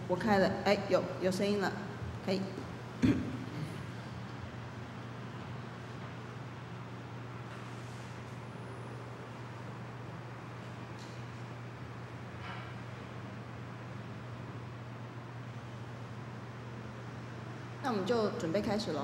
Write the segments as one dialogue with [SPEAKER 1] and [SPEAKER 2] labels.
[SPEAKER 1] 我開了，哎，有聲音了，可以。那我們就準備開始囉。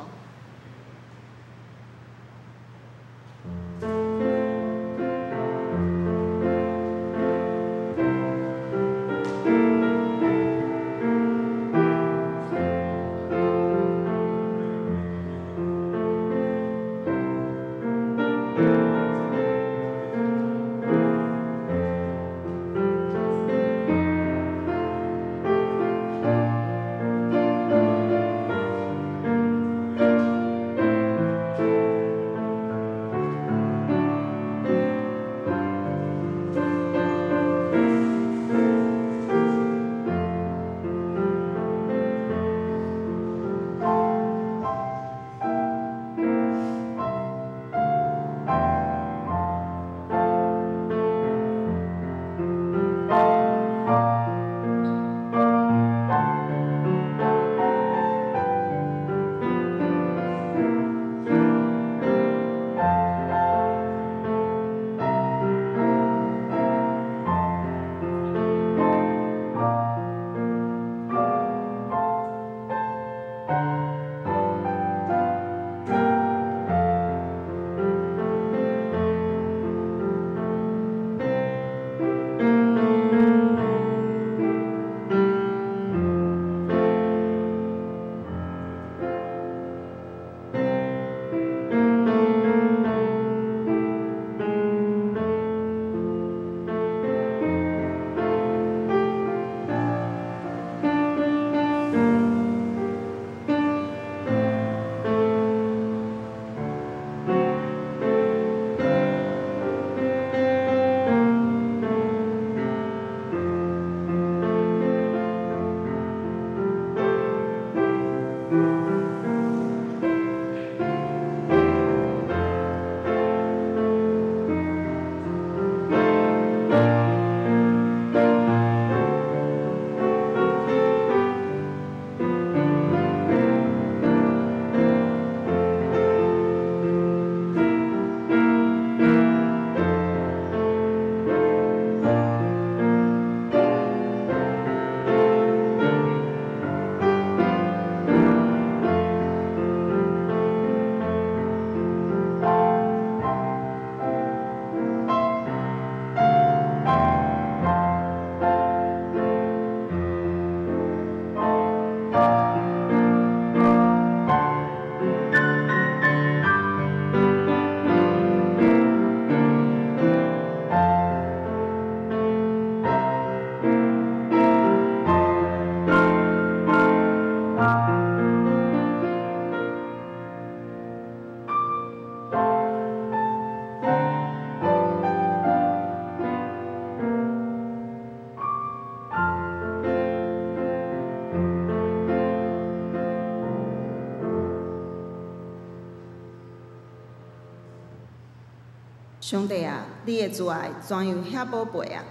[SPEAKER 1] 上帝啊，你的慈愛怎樣遐寶貝啊！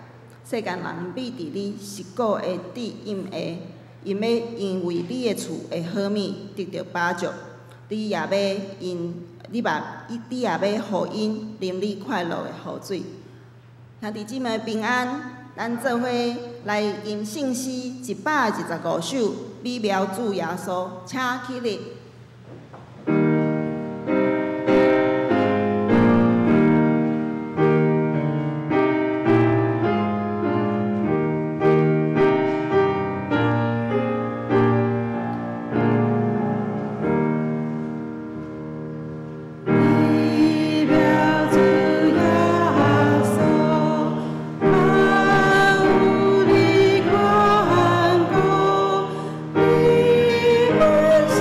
[SPEAKER 1] 世間人覕佇你實古的至蔭下，𪜶欲因為你的厝的好物得著飽足，你也欲𪜶，你嘛，你也欲予𪜶啉你快樂的雨水。兄弟姊妹平安，咱做伙來吟聖詩125首，美妙主耶穌，請起立。
[SPEAKER 2] 美妙主耶穌，萬有你看顧，你本是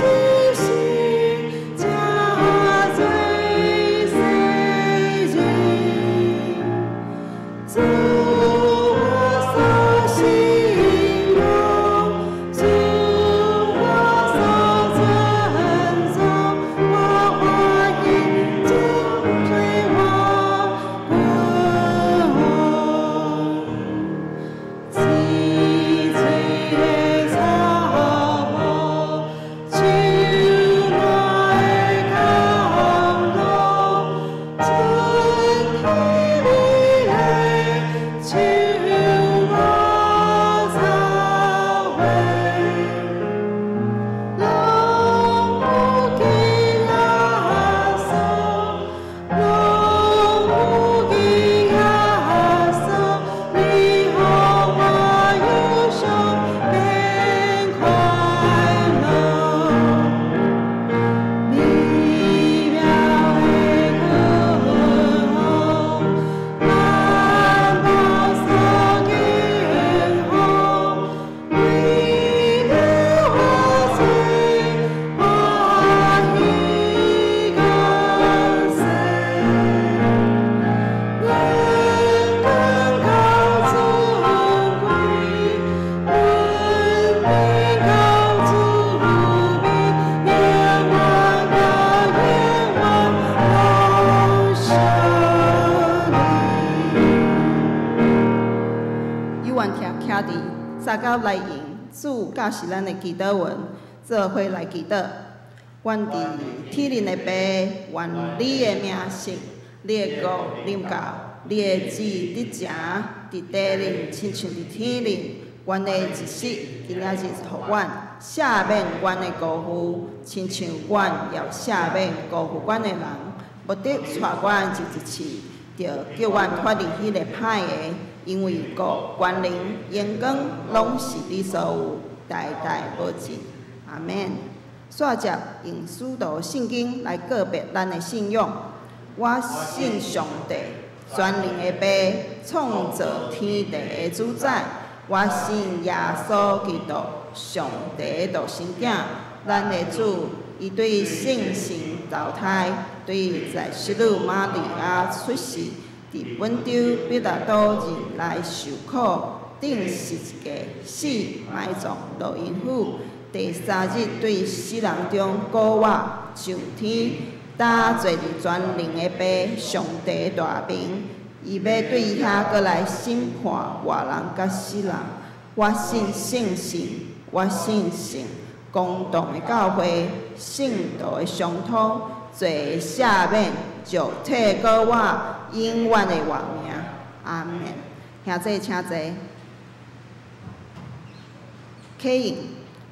[SPEAKER 1] 兄弟，三九來用主教示咱的祈禱文，做伙來祈禱。阮佇天頂的父，願你的名聖，你的國臨到，你的旨意得成，佇地頂親像佇天頂。阮的一食今仔日予阮，赦免阮的辜負，親像阮也赦免辜負阮的人。毋得帶阮入一試，著救阮脫離彼個歹的，因為國、權能、榮光，攏是你所有，代代無盡。阿們。煞接用使徒信經來告別咱的信仰。我信上帝，全能的父，創造天地的主宰。我信耶穌基督，上帝的獨生囝，咱的主。伊對聖神投胎，對在聖女瑪利亞出世，佇本丟彼拉多任內受苦，釘十字架，死，埋葬，落陰府。第三日對死人中復活，上天，搭坐佇全能的父上帝大爿。伊欲對遐閣來審判活人佮死人。我信聖神，我信聖公同的教會，聖徒的相通，罪的赦免，肉體復活，永遠的活命。阿們。兄弟請坐。啟應，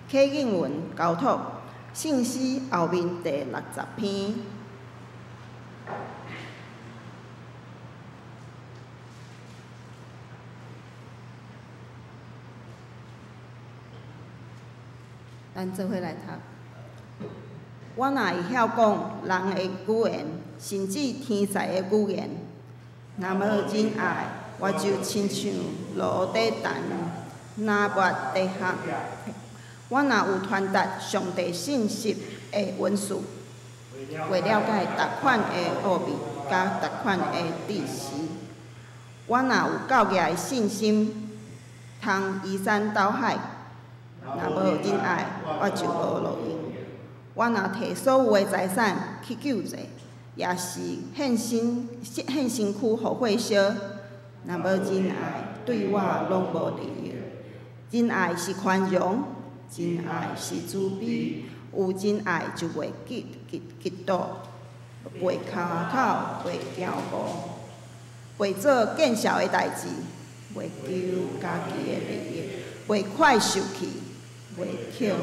[SPEAKER 1] 啟應文交託，聖詩後面第60篇。咱做伙來讀。我若會曉講人的語言，甚至天使的語言，若無仁愛，我就親像鑼咧彈，喇叭咧響。我若有傳達上帝信息的恩賜，會了解逐款的奧秘，佮逐款的知識。我若有夠額的信心，通移山倒海。若無仁愛，我就無路用。我若提所有的財產去救濟，也是獻身獻身軀予火燒，若無仁愛，對我攏無利益。仁愛是寬容，仁愛是慈悲。有仁愛就袂嫉嫉嫉妒，袂誇口，袂驕傲，袂做見笑的代誌，袂求家己的利益，袂快受氣，袂氣憤，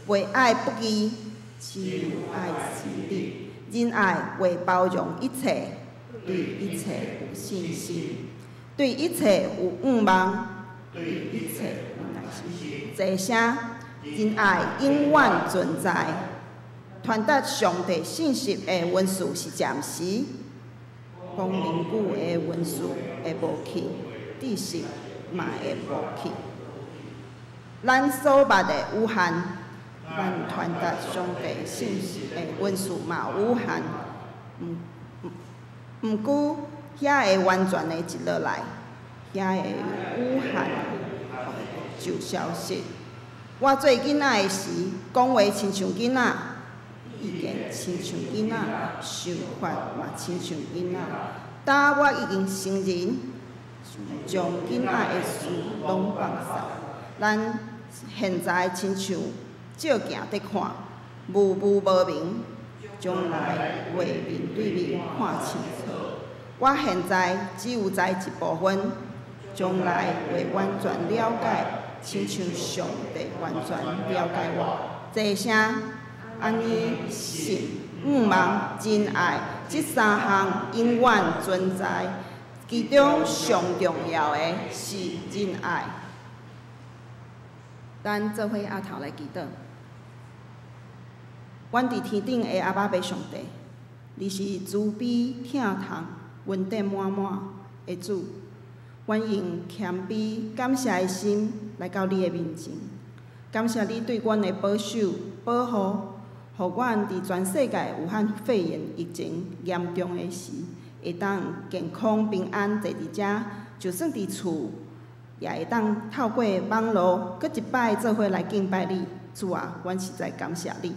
[SPEAKER 1] 袂愛不義，只有愛真理。仁愛會包容一切，對一切有信心，對一切有盼望，對一切有耐心。坐聲，仁愛永遠存在。傳達上帝信息的恩賜是暫時，講靈語的恩賜會無去，知識嘛會無去。咱所捌的有限，咱傳達上帝信息的恩賜嘛有限。毋毋過，遐會完全的一落來，遐的有限就消失。我做囡仔的時，講話親像囡仔，意見親像囡仔，想法嘛親像囡仔。今我已經成人，將囡仔的事攏放捒。咱現在親像照鏡佇看，霧霧無明，將來會面對面看清楚。我現在只有知一部分，將來會完全了解，親像上帝完全了解我。坐聲，按呢信、盼望、仁愛，這三項永遠存在。其中上重要的是仁愛。咱做伙阿頭來祈禱。阮佇天頂的阿爸父上帝，你是慈悲疼痛、恩典滿滿的主。阮用謙卑感謝的心來到你的面前，感謝你對阮的保守保護，予阮佇全世界武漢肺炎疫情嚴重的時，會當健康平安坐佇遮，就算佇厝，也會當透過網路，閣一擺做伙來敬拜你。主啊，阮實在感謝你。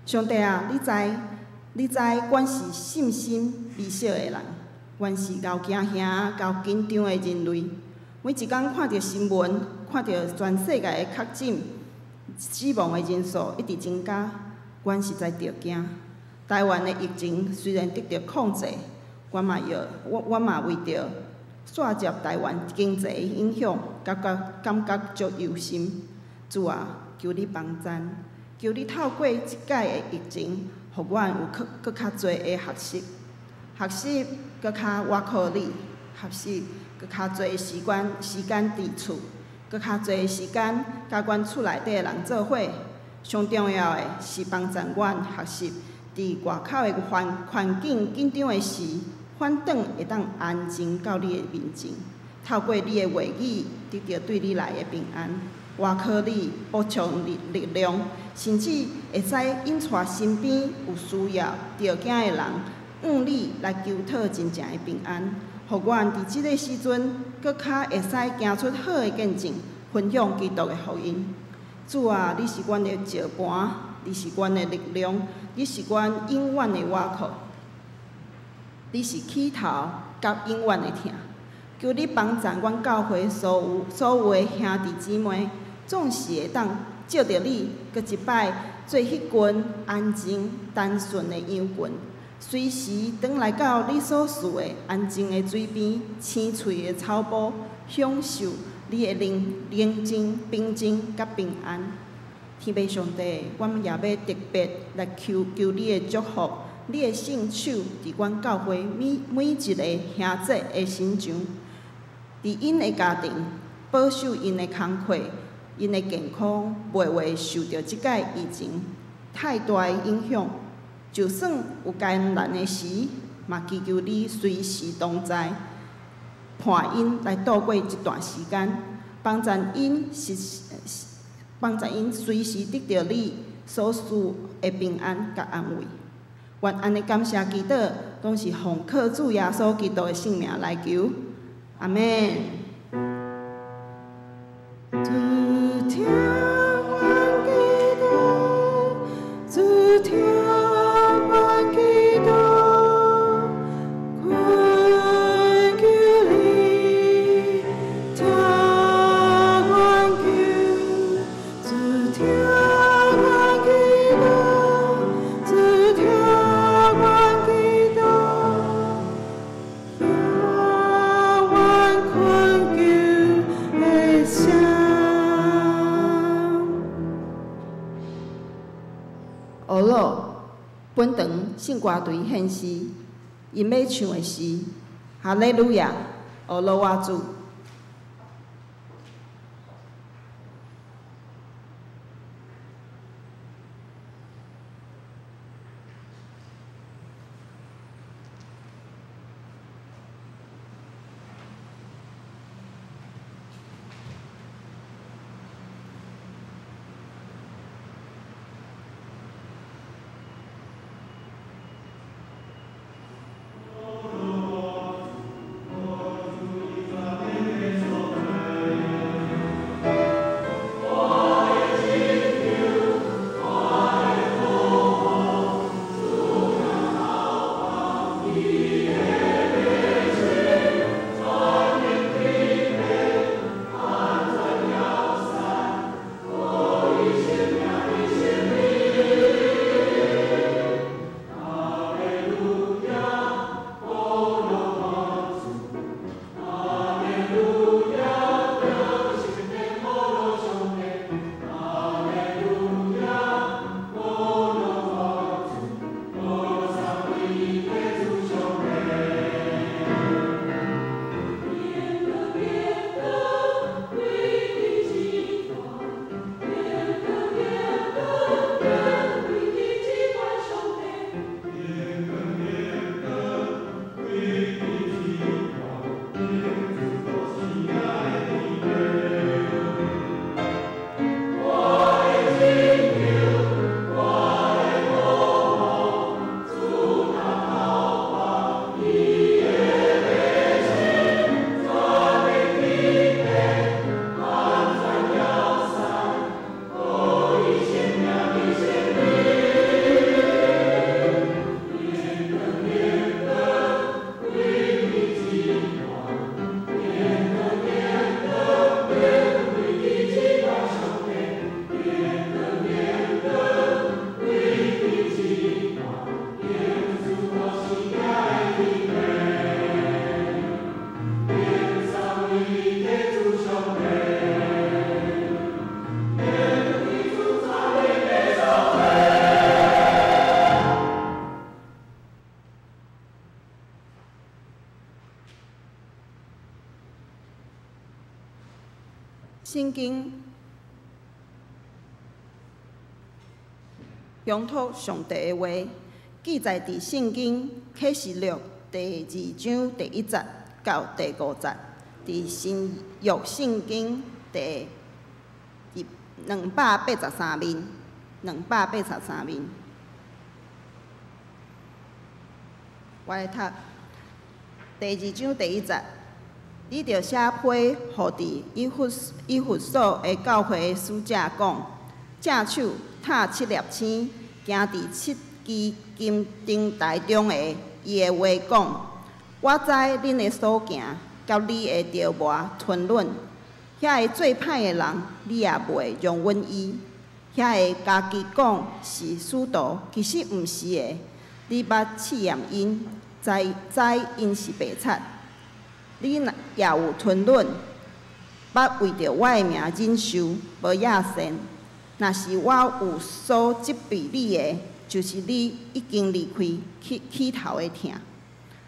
[SPEAKER 1] 上帝啊，你知，你知，阮是信心微小的人，阮是𠢕驚嚇、𠢕緊張的人類。每一工看著新聞，看著全世界的確診、死亡的人數一直增加，阮實在著驚。台灣的疫情雖然得著控制，阮嘛要我嘛為著煞接台灣經濟的影響，感覺足憂心。主啊，求你幫贊，求你透過這擺的疫情，予阮有閣較濟的學習，學習閣較倚靠你，學習閣較濟時間佇厝，閣較濟時間佮阮厝內底的人做伙。上重要的是幫贊阮學習，佇外口的環境緊張的時，反轉會當安靜到你的面前，透過你的話語，得著對你來的平安。倚靠你補充力量，甚至會使引帶身邊有需要、著驚的人，向你來求討真正的平安，予阮佇這个時陣，閣較會使行出好的見證，分享基督的福音。主啊，你是阮的石盤，你是阮的力量，你是阮永遠的倚靠，你是起頭佮永遠的疼。求你幫贊阮教會所有的兄弟姊妹，總是會當藉著你，閣一擺做彼群安靜、單純的羊群，隨時轉來到你所賜的安靜的水邊、青翠的草埔，享受你的寧靜、平靜佮平安。天父上帝，阮也欲特別來求求你的祝福，你的聖手佇阮教會每一个兄弟的身上，佇𪜶的家庭保守𪜶的工課，𪜶的健康袂會受著這擺疫情太大的影響。就算有艱難的時，嘛祈求你隨時同在，伴𪜶來度過這段時間，幫贊𪜶隨時得著你所賜的平安佮安慰。願按呢感謝祈禱，攏是奉靠主耶穌基督的聖名來求，阿們。主聽阮祈禱，主聽阮祈禱，懇求你聽阮求，主聽阮祈禱，主聽阮祈禱，聽阮懇求的聲。呵咾，本堂聖歌隊獻詩，𪜶欲唱的是《哈利路亞》，呵咾我主。聖經仰託上帝的話，記載佇聖經啟示錄第二章第一節到第五節，佇新約聖經第283面，283面。我來讀第二章第一節，你著寫批予佇以弗所的教會使者講：正手塔七粒星，行佇七支金燈臺中的，伊的話講：我知恁的所行，佮你的著磨吞忍，遐个做歹的人，你也袂容忍伊。遐个家己講是使徒，其實毋是的。你捌試驗𪜶，知知𪜶是白賊。你若也有吞忍，捌為著我的名忍受，無厭善。若是我有所責備你的，就是你已經離開起起頭的疼。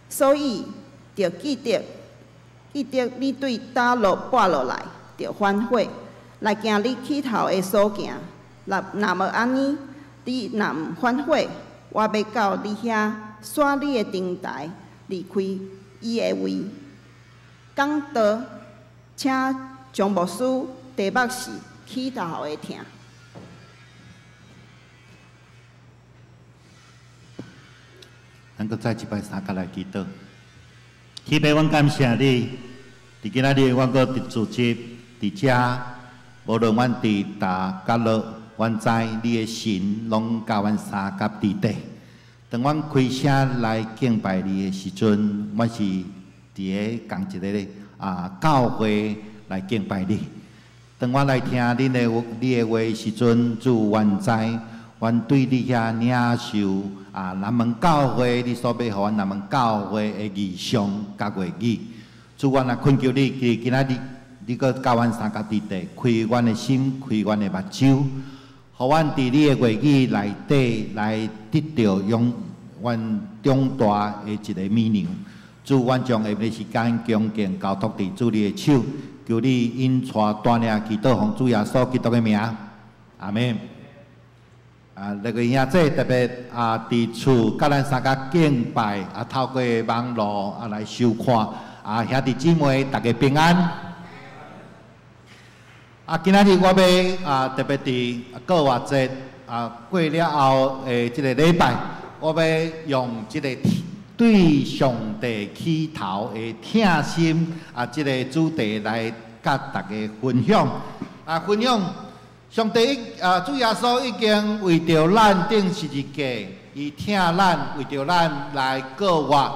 [SPEAKER 1] 所以，著記得記得你對佗落跋落來，著反悔，來行你起頭的所行。若若無按呢，你若毋反悔，我欲到你遐，徙你的燈臺，離開伊的位。講道，請張牧師題目是起頭的疼。
[SPEAKER 2] 咱閣再一擺相佮來祈禱。天父，阮感謝你，佇今仔日，阮閣佇組織佇遮，無論阮佇佗角落，阮知你的神攏佮阮相佮佇底。當阮開聲來敬拜你的時陣，阮是佇个仝一个啊教會來敬拜你。當我來聽恁的你的話的時陣，主，阮知，阮對你遐領受啊，南門教會你所欲予阮南門教會的異象佮話語，主，阮來懇求你，佇今仔日你閣佮阮相佮佇底，開阮的心，開阮的目睭，予阮佇你的話語內底來得著養阮長大的一個物糧。主，阮將下暝時間恭敬交託佇主你的手，求你引帶帶領祈禱奉主耶穌基督的名，阿們。啊，那個兄弟特別啊，佇厝佮咱相佮敬拜啊，透過網路啊來收看啊，兄弟姊妹大家平安。啊，今仔日我欲啊，特別佇過活節啊過了後的這個禮拜，我欲用這個對上帝起頭的疼心啊，這個主題來佮大家分享啊，分享。上帝啊，主耶穌已經為著咱釘十字架，伊疼咱，為著咱來過活。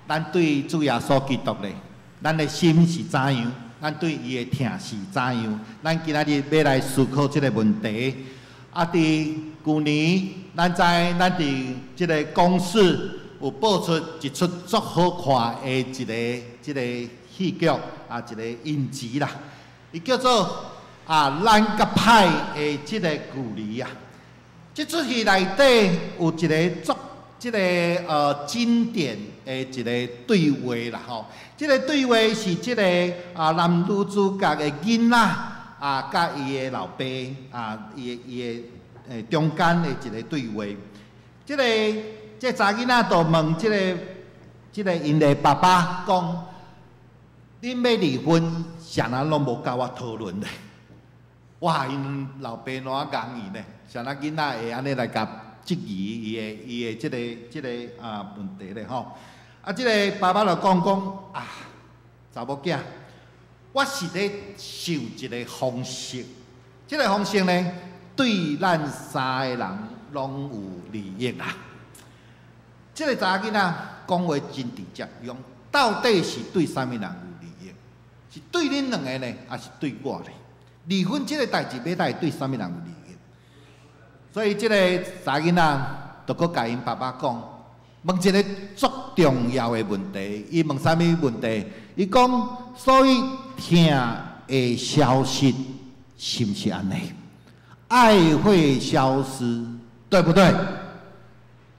[SPEAKER 2] 咱對主耶穌基督咧，咱的心是怎樣？咱對伊的疼是怎樣？咱今仔日欲來思考這個問題。啊，佇舊年，咱知咱佇這個公視有播出一齣足好看的一个這个戲劇啊，一個影集啦，伊叫做啊，咱佮歹的這个距離啊，這齣戲內底有一个足這个經典的一个對話啦吼。這个對話是這个啊男女主角的囡仔啊，佮伊的老爸啊，伊的伊的中間的一个對話。這个這查囡仔就問這个這个𪜶的爸爸講：恁欲離婚，啥人攏無佮我討論咧？哇！𪜶老爸哪戇伊呢？啥人囡仔會按呢來共質疑伊的伊的這个這个啊問題咧吼？啊，這个爸爸就講講啊，查某囝，我是咧想一个方式，這个方式呢，對咱三个人攏有利益啦。這个查囡仔講話真直接，伊講到底是對啥物人有利益？是對恁兩个呢，抑是對我呢？離婚這個代誌，欲來對啥物人有利益？所以這个查囡仔就閣共𪜶爸爸講，問一个足重要的問題。伊問啥物問題？伊講，所以疼會消失，是毋是按呢？愛會消失，對不對？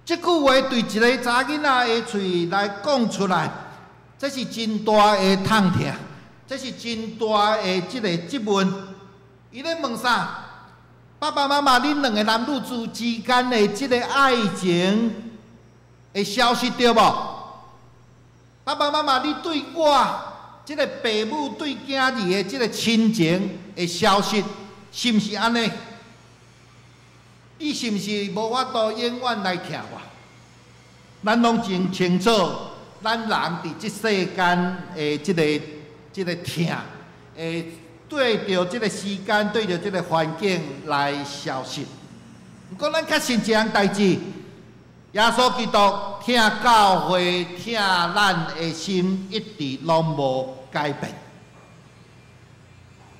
[SPEAKER 2] 這句話對一个查囡仔的喙來講出來，這是真大的痛疼。這是真大的這个質問。伊咧問啥？爸爸媽媽，恁兩个男女子之間的這个愛情會消失著無？爸爸媽媽，你對我這个爸母對囝兒的這个親情會消失，是毋是按呢？你是毋是無法度永遠來疼我？咱攏真清楚，咱人佇這世間的這个疼，會對著這个時間，對著這个環境來消失。毋過咱確信一項代誌，耶穌基督疼教會、疼咱的心一直攏無改變。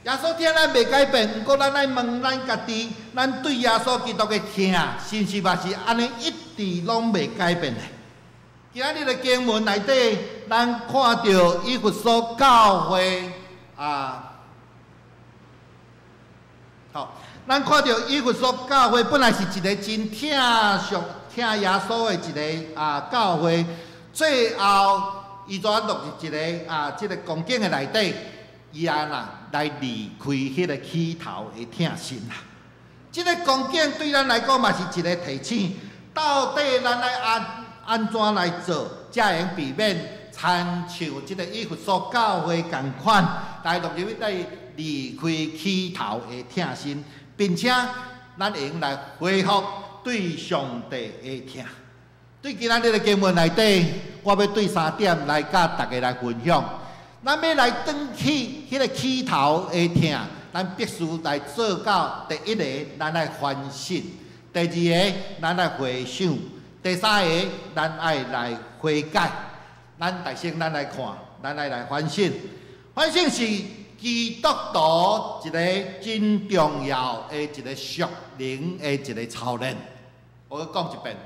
[SPEAKER 2] 耶穌疼咱袂改變，毋過咱愛問咱家己，咱對耶穌基督的疼，是毋是嘛是按呢一直攏袂改變的？今仔日的經文內底，咱看著以弗所教會啊，好，咱看著以弗所教會本來是一个真疼上疼耶穌的一个教會，最後伊怎落入一个這个光景的內底，伊按怎來離開彼个起頭的疼心啦。這个光景對咱來講嘛是一个提醒，到底咱愛按怎來做，才會避免親像這个以弗所教會仝款，來落入去離開起頭的疼心，並且咱會用來恢復對上帝的疼。對今仔日的經文內底，我欲對三點來佮大家來分享。咱欲來轉去彼个起頭的疼，咱必須來做到第一个，咱愛反省；第二个，咱愛回想；第三个，咱愛來悔改。咱首先咱來看，咱愛來反省。反省是基督徒一个真重要的一个屬靈的一个操練。我閣講一遍，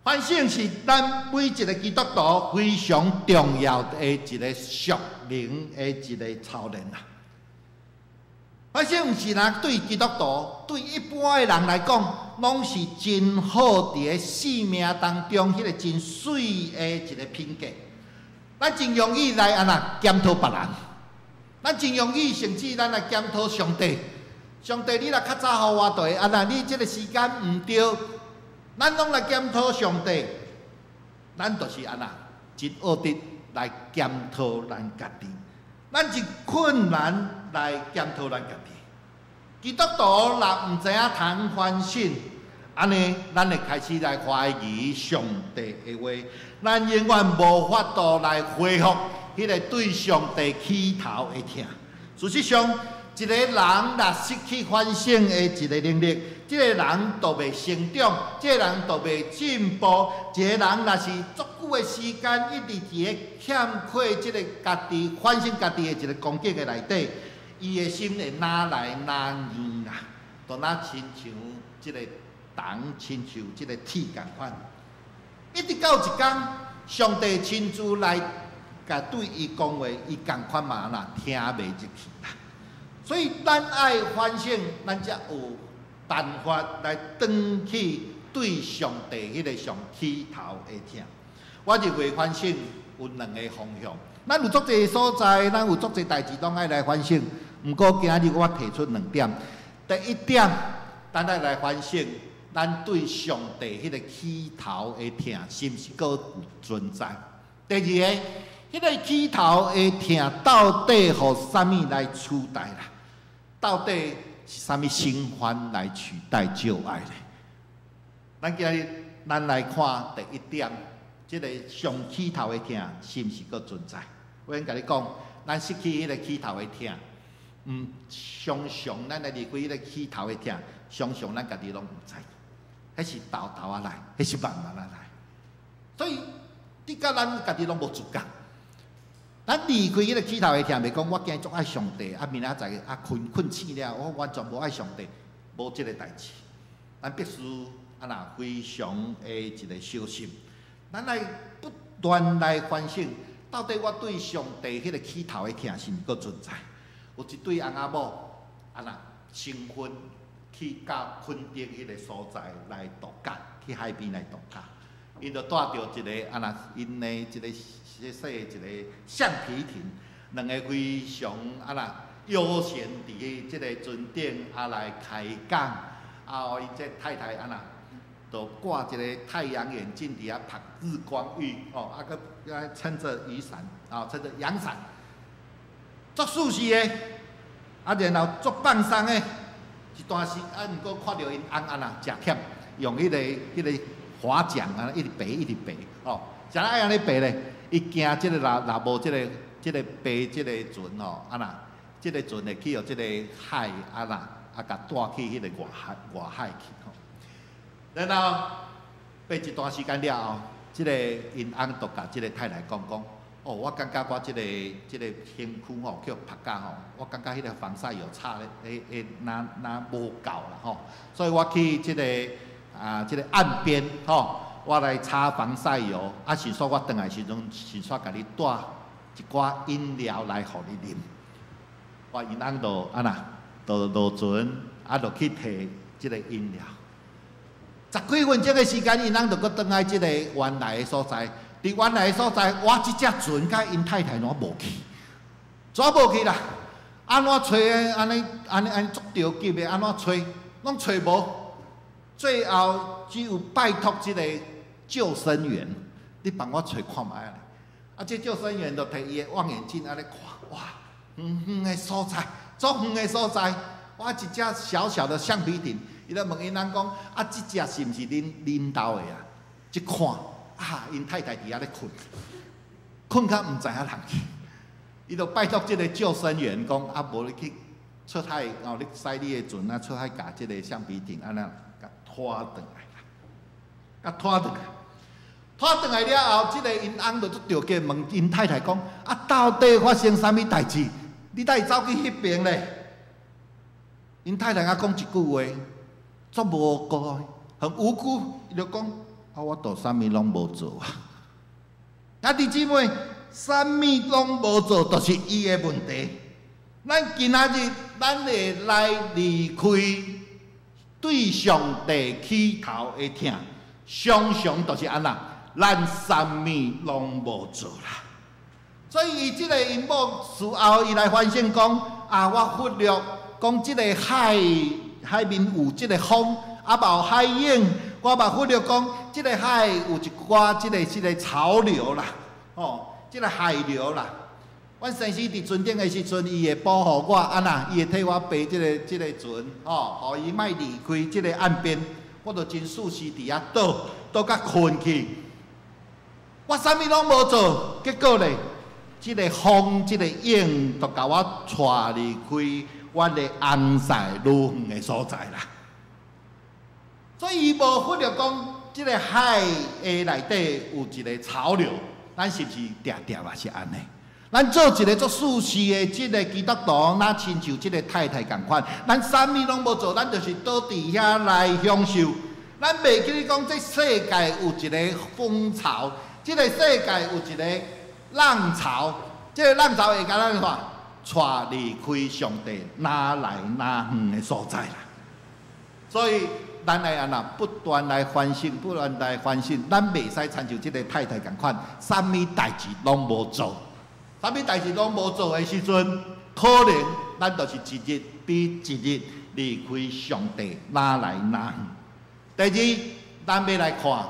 [SPEAKER 2] 反省是咱每一个基督徒非常重要的一个屬靈的一个操練啦。反省毋是若對基督徒，對一般的人來講，攏是真好佇个生命當中，彼个真媠的一个品格。咱真容易來按怎檢討別人，咱真容易甚至咱來檢討上帝。上帝，你若較早予我就會按怎，你這个時間毋對，咱攏來檢討上帝，咱就是按怎真惡直來檢討咱家己，咱真困難來檢討咱家己。基督徒若毋知影通反省，按呢，咱會開始來懷疑上帝的話，咱永遠無法度來恢復彼个對上帝起頭的疼。事實上，一个人若失去反省的一个能力，這个人就袂成長，這个人就袂進步。一个人若是足久的時間一直佇咧欠缺這个家己反省家己的一个光景的內底，伊的心會愈來愈硬啊，就若親像這个銅，親像這个鐵仝款。一直到一工，上帝親自來共對伊講話，伊仝款嘛若聽袂入去啦。所以咱愛反省，咱才有辦法來轉去對上帝彼个上起頭的疼。我認為反省有兩个方向，咱有足濟所在，咱有足濟代誌攏愛來反省。毋過今日我提出兩點。第一點，咱愛來反省，咱對上帝彼个起頭的疼，是毋是閣有存在？第二个，彼个起頭的疼到底予啥物來取代啦？到底是啥物新歡來取代舊愛咧？咱今日咱來看第一點，這个上起頭的疼是毋是閣存在？我先共你講，咱失去彼个起頭的疼，毋常常咱來離開彼个起頭的疼，常常咱家己攏毋知，彼是沓沓仔來，彼是慢慢仔來。所以，直到咱家己攏無自覺。咱離開彼个起頭的疼，袂講我今日足愛上帝，明仔載睏睏醒了，我完全無愛上帝，無這个代誌。咱必須按怎非常的一个小心，咱來不斷來反省，到底我對上帝彼个起頭的疼是毋閣存在？有一對翁仔某，按怎新婚去到墾丁彼个所在來度假，去海邊來度假。𪜶就帶著一个按怎𪜶的一个細細一个橡皮艇，兩个非常啊啦悠閒佇這个船頂啊來開講，啊，予𪜶這太太按怎，就掛一个太陽眼鏡佇遐曬日光浴，哦，啊，閣撐著雨傘，啊，撐著陽傘，足舒適的，啊，然後足放鬆的，一段時，啊，毋過看著𪜶翁按怎誠忝，用彼个划槳啊，一直爬一直爬，哦，啥人愛按呢爬咧？伊驚這个若若無這个爬這个船吼，按怎，這个船會去予這个海按怎，啊，共帶去彼个外海去吼。然後爬一段時間了後，這个𪜶翁就共這个太太講講，哦，我感覺我這個身軀吼，去予曝甲吼，我感覺彼个防曬油擦咧，會會若若無夠啦吼，所以我去這個岸邊吼，我來擦防曬油，啊，是說我轉來時陣，順紲共你帶一寡飲料來予你啉。我𪜶翁就按怎，就落船，啊，就去提這個飲料。十幾分鐘的時間，𪜶翁就閣轉來這個原來的所在。佇原來的所在，我這隻船佮𪜶太太攏無去，怎無去啦？按怎揣？按呢按呢按呢足著急的，按怎揣？攏揣無。最後只有拜託這个救生員，你幫我揣看覓啊？啊，這救生員就提伊的望遠鏡按呢看，哇，遠遠的所在，足遠的所在，我一隻小小的橡皮艇，伊就問𪜶翁講，啊，這隻是毋是恁兜的啊？一看，啊，𪜶太太佇遐咧睏，睏甲毋知影人去。伊就拜託這个救生員講，啊，無你去出海，哦，你駛你的船啊，出海共這个橡皮艇按怎，共拖轉來啦，共拖轉來。拖轉來了後，這个𪜶翁就足著急問𪜶太太講，啊，到底發生啥物代誌？你哪會走去彼邊咧？𪜶太太仔講一句話，足無辜的，很無辜。伊就講，啊，我都啥物攏無做啊！兄弟姊妹，啥物攏無做，就是伊的問題。咱今仔日，咱會來離開對上帝起頭的疼，常常就是按怎，咱啥物攏無做啦。所以，伊這个𪜶某事後，伊來反省講，啊，我忽略講這个海面有這个風，啊，嘛有海湧，我嘛忽略講這个海有一寡這個潮流啦，哦，這个海流啦。阮先生佇船頂的時陣，伊會保護我，按怎，伊會替我爬這個船，哦，予伊莫離開這个岸邊，我就真舒適佇遐倒，倒甲睏去。我啥物攏無做，結果咧，這个風、這个湧，就共我帶離開阮的翁婿愈遠的所在啦。所以伊無忽略講，這个海的內底有一个潮流，咱是毋是定定嘛是按呢？咱做一个足舒適的這个基督徒，若親像這个太太仝款，咱啥物攏無做，咱就是倒佇遐來享受。咱袂記得講，這世界有一个風潮，這个世界有一个浪潮，這个浪潮會共咱啥？帶離開上帝，哪來哪遠的所在啦。所以，咱愛按怎不斷來反省，不斷來反省。咱袂使親像這个太太仝款，啥物代誌攏無做，啥物代誌攏無做的時陣，可能咱就是一日比一日離開上帝，哪來哪遠。第二，咱欲來看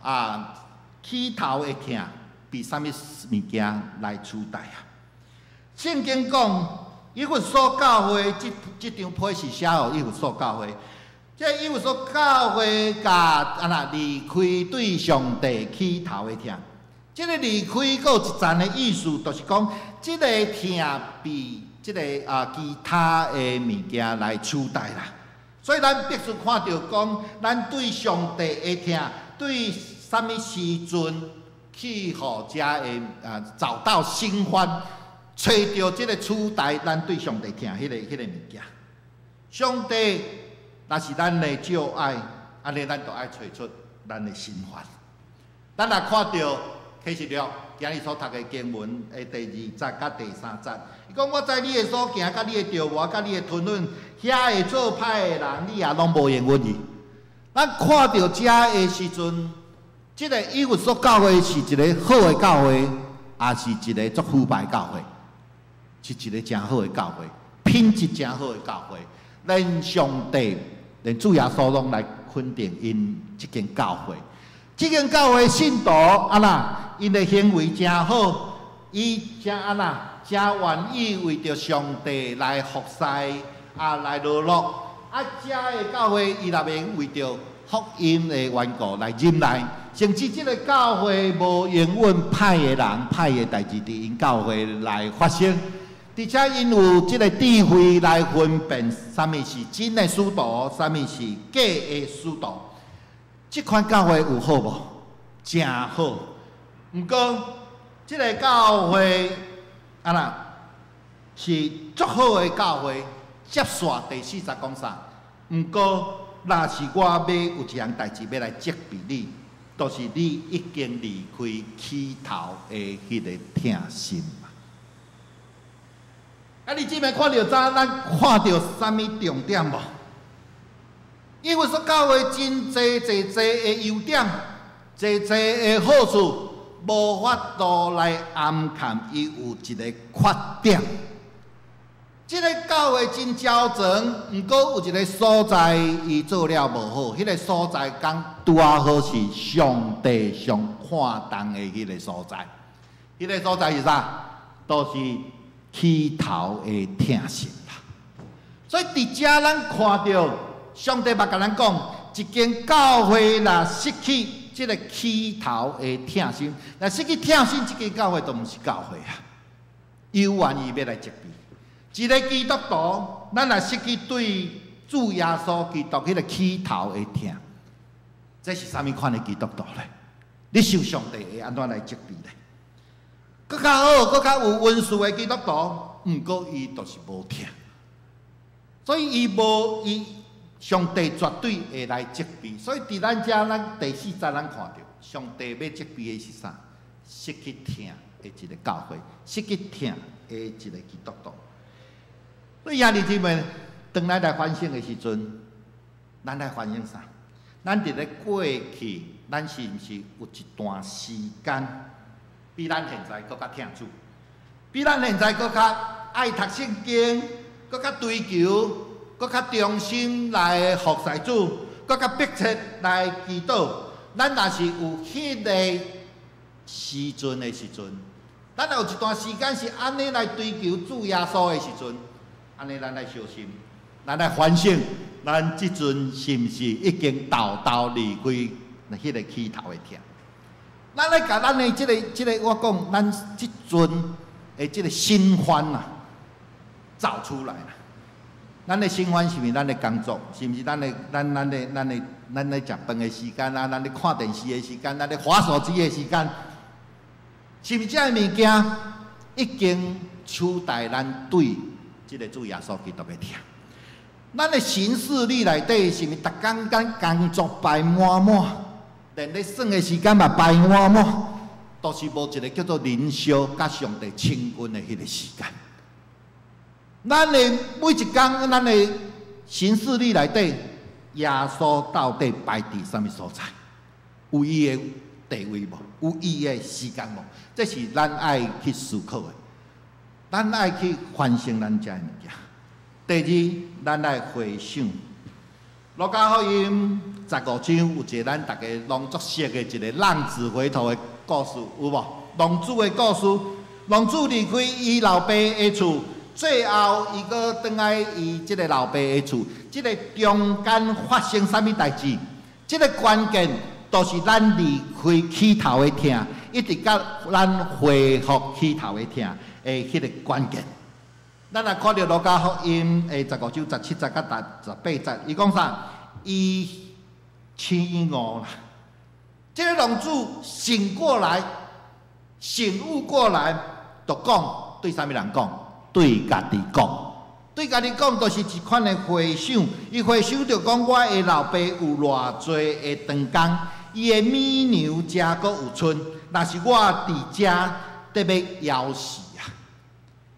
[SPEAKER 2] 啊，起頭的疼被啥物物件來取代啊？聖經講，以弗所教會這張批是寫予以弗所教會。這以弗所教會共按怎離開對上帝起頭的疼。這個離開閣有一層的意思，就是講這个疼被這个啊其他的物件來取代啦。所以咱必須看著講，咱對上帝的疼，對啥物時陣去予遮的啊找到新歡，揣著這个取代咱對上帝疼彼个物件。上帝若是咱的少愛，按呢咱就愛揣出咱的新歡。咱若看著啟示錄今日所讀的經文的第二節佮第三節，伊講我知你的所行，佮你的著磨，佮你的吞忍，遐會做歹的人，你也攏無容允伊。咱看著遮的時陣，這个以弗所教會是一个好的教會，抑是一个足腐敗教會？是一个誠好的教會，品質誠好的教會，連上帝、連主耶穌攏來肯定𪜶這間教會。這間教會信徒啊啦，𪜶的行為誠好，伊誠按怎，誠願意為著上帝來服侍啊，來勞碌。啊，遮的教會伊若袂用為著福音的緣故來忍耐，甚至這个教會無容允歹的人、歹的代誌佇𪜶教會來發生，而且𪜶有這个智慧來分辨啥物是真的使徒，啥物是假的使徒。這款教會有好無？誠好。毋過，這个教會啊啦，是足好的教會。接續第四節講啥？毋過，若是我欲有一項代誌欲來責備你，就是你已經離開起頭的彼个疼心嘛。啊，你這擺看著遮，咱看著啥物重點無？以弗所教會真濟濟濟的優點，濟濟的好處，無法度來掩蓋伊有一个缺點。這个教會真周全，毋過有一个所在伊做了無好，彼个所在剛拄仔好是上帝上看重的彼个所在。彼个所在是啥？就是起頭的疼心啦。所以佇遮咱看著上帝嘛共咱講，一間教會若失去這个起頭的疼心，若失去疼心，這間教會就毋是教會啊。猶願意欲來責備。一个基督徒，咱若失去對主耶穌基督彼个起頭的疼，這是啥物款的基督徒咧？你想上帝會按怎來責備咧？閣較好，閣較有恩賜的基督徒，毋過伊就是無疼，所以伊無伊上帝絕對會來責備。所以佇咱遮，咱第四節咱看著，上帝欲責備的是啥？失去疼的一个教會，失去疼的一个基督徒。所以兄弟姊妹，當咱來反省的時陣，咱來反省啥？咱佇咧過去，咱是毋是有一段時間，比咱現在閣較疼主，比咱現在閣較愛讀聖經，閣較追求，閣較忠心來服侍主，閣較迫切來祈禱。咱若是有彼个時陣的時陣，咱若有一段時間是按呢來追求主耶穌的時陣，按呢咱來小心，咱來反省，咱這陣是毋是已經沓沓離開彼个起頭的疼？咱來共咱的這个、這个，我講，咱這陣的這个新歡啊，找出來啦。咱的新歡是毋是咱的工作？是毋是咱的、咱、咱的、咱的、咱咧食飯的時間啊？咱咧看電視的時間，咱咧滑手機的時間，是毋是這个物件已經取代咱對這个主耶穌基督的疼？咱的行事曆內底是毋是逐工工工作排滿滿，連咧耍的時間嘛排滿滿，都是無一个叫做靈修佮上帝親近的彼个時間。咱的每一工，咱的行事曆內底，耶穌到底排佇啥物所在？有伊的地位無？有伊的時間無？這是咱愛去思考的，咱愛去反省咱遮的物件。第二，咱愛回想《路加福音》15章有一个咱逐家攏足熟的一个浪子回頭的故事，有無？浪子的故事，浪子離開伊老爸的厝，最後伊閣轉來伊這个老爸的厝，這个中間發生啥物代誌？這个關鍵就是咱離開起頭的疼，一直到咱恢復起頭的疼的彼个關鍵。咱若看著路加福音的15章17節佮18節，伊講啥？伊醒悟啦，這个浪子醒過來，醒悟過來，就講對啥物人講？對家己講，對家己講，就是一款的回想。伊回想著講，我的老爸有偌濟的長工，伊的乳牛遮閣有賰，若是我佇遮得欲枵死啊！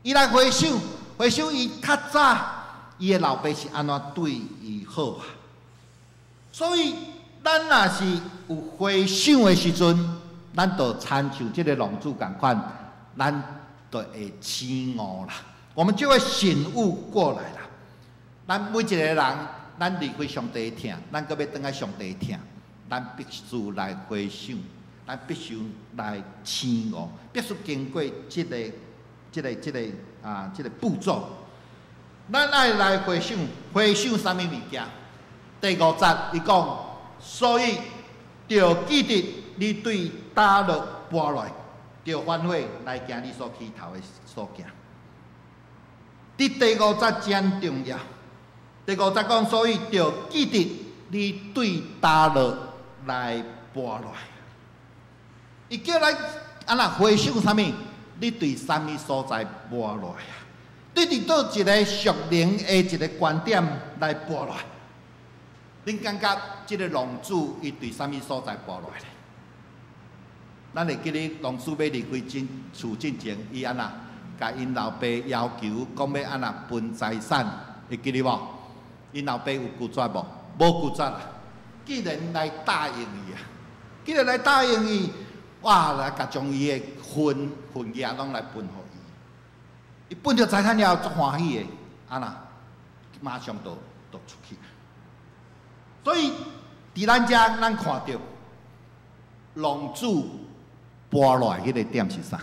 [SPEAKER 2] 伊來回想，回想伊較早，伊的老爸是按怎對伊好啊？所以，咱若是有回想的時陣，咱就親像這个浪子仝款，咱就會醒悟啦。我們就會醒悟過來啦。咱每一個人，咱離開上帝的疼，咱閣欲轉來上帝的疼，咱必須來回想，咱必須來醒悟，必須經過這個步驟。咱愛來回想，回想啥物物件？第五節，伊講，所以著記得你對佗落跋落來，著反悔來行你所起頭的所行。佇第五節真重要。第五節講，所以著記得你對佗落來跋落來。伊叫咱按怎回想啥物？你對啥物所在跋落來啊？對佇佗一个屬靈的一個觀點來跋落來？恁感覺這个浪子伊對啥物所在跋落來咧？咱會記得浪子欲離開進厝進前，伊按怎共𪜶老爸要求講欲按怎分財產，會記得無？𪜶老爸有拒絕無？無拒絕啊！竟然來答應伊啊！竟然來答應伊，哇！來共將伊的份份額攏來分予伊。伊分著財產了後，足歡喜的，按怎馬上就出去。所以，佇咱遮，咱看著浪子跋落來彼个點是啥？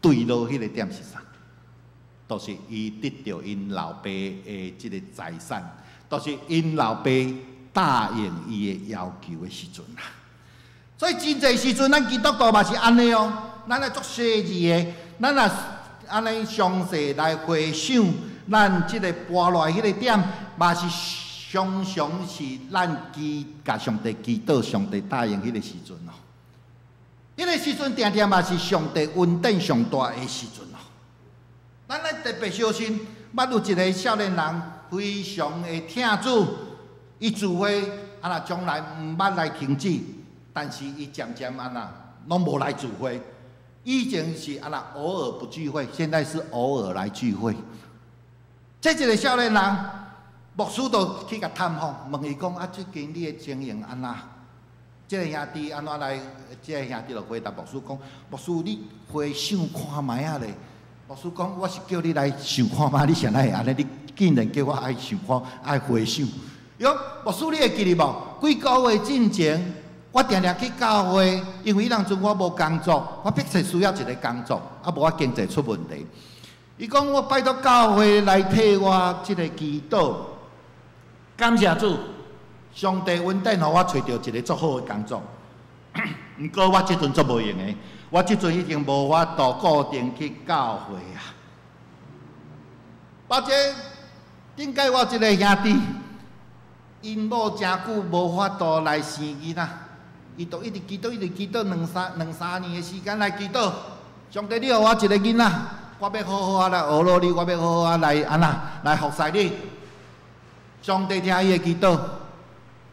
[SPEAKER 2] 墜落彼个點是啥？就是伊得著𪜶老爸的這个財產，就是𪜶老爸答應伊的要求的時陣啦。所以真濟時陣，咱基督徒嘛是按呢哦，咱愛足細膩的，咱若按呢詳細來回想，咱這个跋落來彼個點，嘛是常常是咱祈共上帝祈禱、上帝答應彼个時陣哦。彼个時陣定定嘛是上帝恩典上大的時陣哦。咱愛特別小心，捌有一个少年人非常會疼主，伊聚會啊若從來毋捌來停止，但是伊漸漸按怎攏無來聚會。以前是按怎偶爾不聚會，現在是偶爾來聚會。這一个少年人，牧師就去共探訪，問伊講：啊，最近你的情形按怎？這个兄弟按怎來？這个兄弟就回答牧師講：牧師，你回想看覓仔咧？牧師講：我是叫你來想看覓，你啥會按呢？你竟然叫我愛想看，愛回想。伊講：牧師，你會記得無？幾个月進前，我定定去教會，因為彼當陣我無工作，我迫切需要一个工作，啊無我經濟出問題。伊講：我拜託教會來替我這个祈禱，感謝主，上帝恩典予我揣著一个足好的工作。毋過我這陣足無閒的，我這陣已經無法度固定去教會啊。或者頂擺我一个兄弟，𪜶某誠久無法度來生囡仔，伊就一直祈禱，一直祈禱，兩三年的時間來祈禱。上帝，你予我一个囡仔，我欲好好仔來學落你，我欲好好仔來按怎來服侍你。上帝聽伊的祈禱，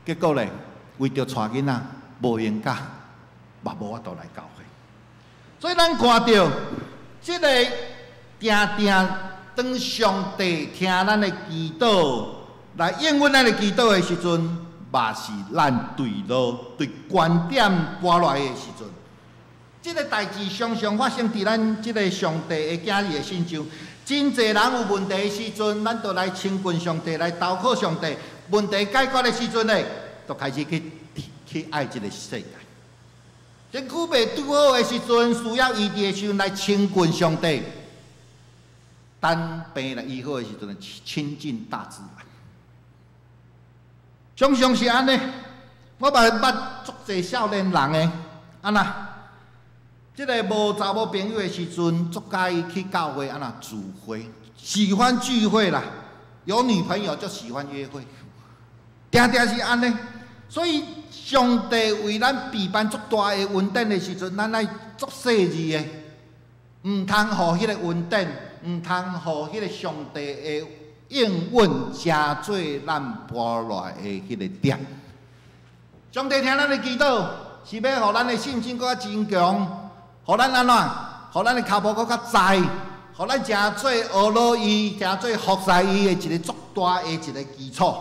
[SPEAKER 2] 結果咧，為著帶囡仔無閒甲，嘛無法度來教會。所以咱看著這个定定當上帝聽咱的祈禱，來應允咱的祈禱的時陣，嘛是咱墜落對懸點跋落來的時陣。這个代誌常常發生佇咱這个上帝的囝兒的身上。真濟人有問題的時陣，咱就來親近上帝，來投靠上帝。問題解決的時陣咧，就開始去愛這个世界。身軀袂拄好的時陣，需要醫治的時陣來親近上帝。等病來醫好的時陣，親近大自然。常常是按呢，我嘛捌足濟少年人的，按怎？這个無查某朋友的時陣，足佮意去教會按怎聚會，喜歡聚會啦。有女朋友就喜歡約會，定定是按呢。所以上帝為咱備辦足大的恩典的時陣，咱愛足細膩的，毋通予彼个恩典，毋通予彼个上帝的應允，成做咱跋落來的彼个點。上帝聽咱的祈禱，是欲予咱的信心閣較增強。予咱按怎？予咱的跤步閣較載，予咱成做學落伊，成做服侍伊的一個足大的一個基礎。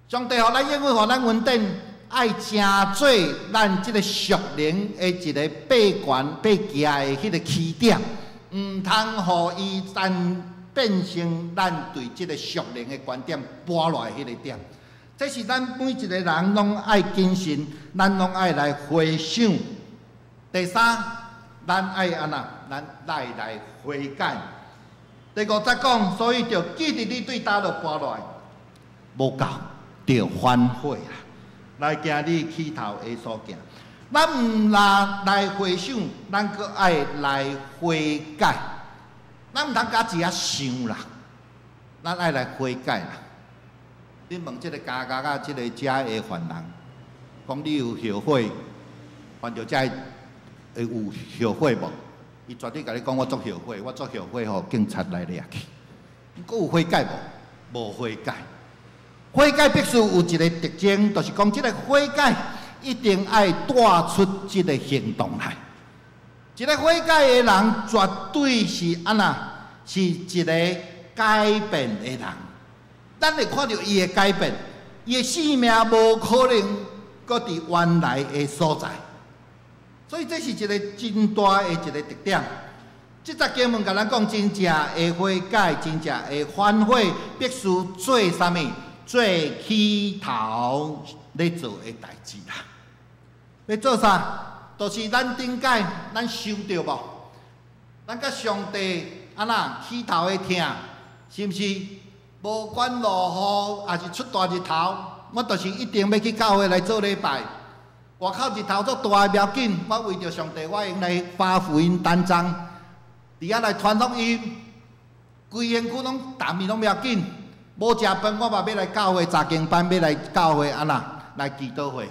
[SPEAKER 2] 上帝予咱應允，予咱恩典，愛成做咱這个屬靈的一个爬懸爬行的彼个起點，毋通予伊咱變成咱對這個屬靈的觀點跋落來彼個點。這是咱每一個人攏愛謹慎，咱攏愛來回想。第三，咱愛按怎？咱愛來悔改。第五節講，所以著記得你對佗落跋落來，無夠，著反悔啦，來行你起頭的所行。咱毋但來回想，咱閣愛來悔改。咱毋通干焦想啦，咱愛來悔改啦。你問這個監獄仔，這个遮的犯人，講你有後悔，犯著這會有後悔無？伊絕對共你講，我足後悔，我足後悔，予警察來掠去。閣有悔改無？無悔改。悔改必須有一個特徵，就是講這个悔改一定愛帶出這个行動來。一个悔改的人，絕對是按怎？是一个改變的人。咱會看著伊的改變，伊的性命無可能閣佇原來的所在。所以這是一个真大的一个特點。這節經文共咱講，真正的悔改，真正的反悔，必須做啥物？做起頭咧做的代誌啦。欲做啥？就是咱頂擺，咱想著無？咱佮上帝按怎起頭的疼，是毋是？無管落雨，抑是出大日頭，我就是一定欲去教會來做禮拜。外口日頭足大的無要緊，我為著上帝，我會用來發福音單張，佇遐來傳福音，規身軀攏澹去攏無要緊。無食飯，我嘛欲來教會查經班，欲來教會按怎來祈禱會。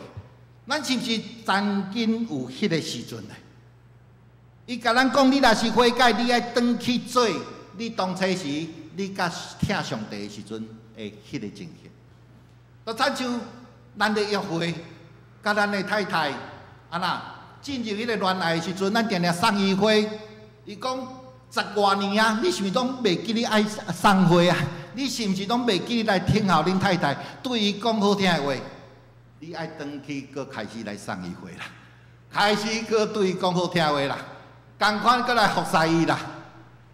[SPEAKER 2] 咱是毋是曾經有彼个時陣呢？伊共咱講，你若是悔改，你愛轉去做你當初時你佮疼上帝的時陣的彼个情形。就親像咱咧約會，佮咱的太太按怎進入彼个戀愛的時陣，咱定定送伊花。伊講十外年啊，你是毋是攏袂記你愛送花啊？你是毋是攏袂記你來聽候恁太太對伊講好聽的話？你愛轉去閣開始來送伊花啦，開始閣對伊講好聽話啦，仝款閣來服侍伊啦，